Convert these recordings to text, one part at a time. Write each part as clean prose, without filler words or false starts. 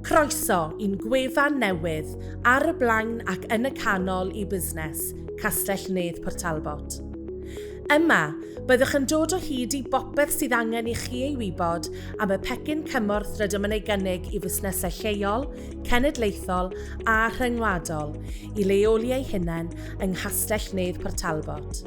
Croeso i'n gwefan newydd ar y blaen ac yn y canol i busnes, Castell Nedd Port Talbot. Yma, byddwch yn dod o hyd i bopeth sydd angen i chi ei wybod am y pecyn cymorth rydym yn ei gynnig i fusnesau lleol, cenedlaethol a rhyngwladol i leoli eu hunain yng Nghastell Nedd Port Talbot.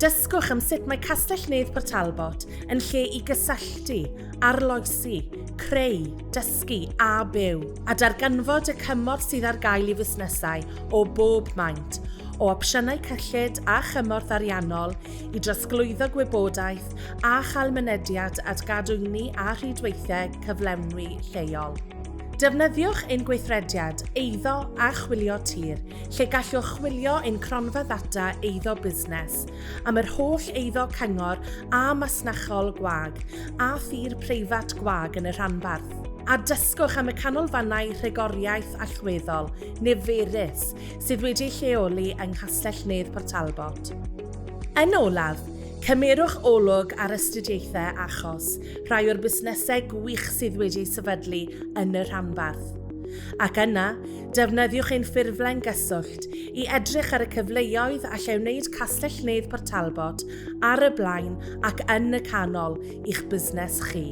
Dysgwch am sut mae Castell Nedd Port Talbot yn lle i gysylltu, arloesi, creu, dysgu a byw, a darganfod y cymorth sydd ar gael i fusnesau o bob maint, o opsiynau cyllid a chymorth ariannol i drosglwyddo gwybodaeth a chael mynediad at gadwyni a rhwydweithiau cyflenwi lleol. Defnyddiwch ein gweithrediad eiddo a chwilio tir, lle gallwch chwilio ein cronfa ddata eiddo busnes am yr holl eiddo cyngor a masnachol gwag a thir preifat gwag yn y rhanbarth. A dysgwch am y canolfannau rhagoriaeth allweddol niferus sydd wedi eu lleoli yng Nghastell Nedd Port Talbot. Yn olaf, cymerwch olwg ar astudiaethau achos rhai o'r busnesau gwych sydd wedi eu sefydlu yn y rhanbarth. Ac yna, Defnyddiwch ein ffurflen gyswllt i edrych ar y cyfleoedd allai wneud Castell Nedd Port Talbot ar y blaen ac yn y canol i'ch busnes chi.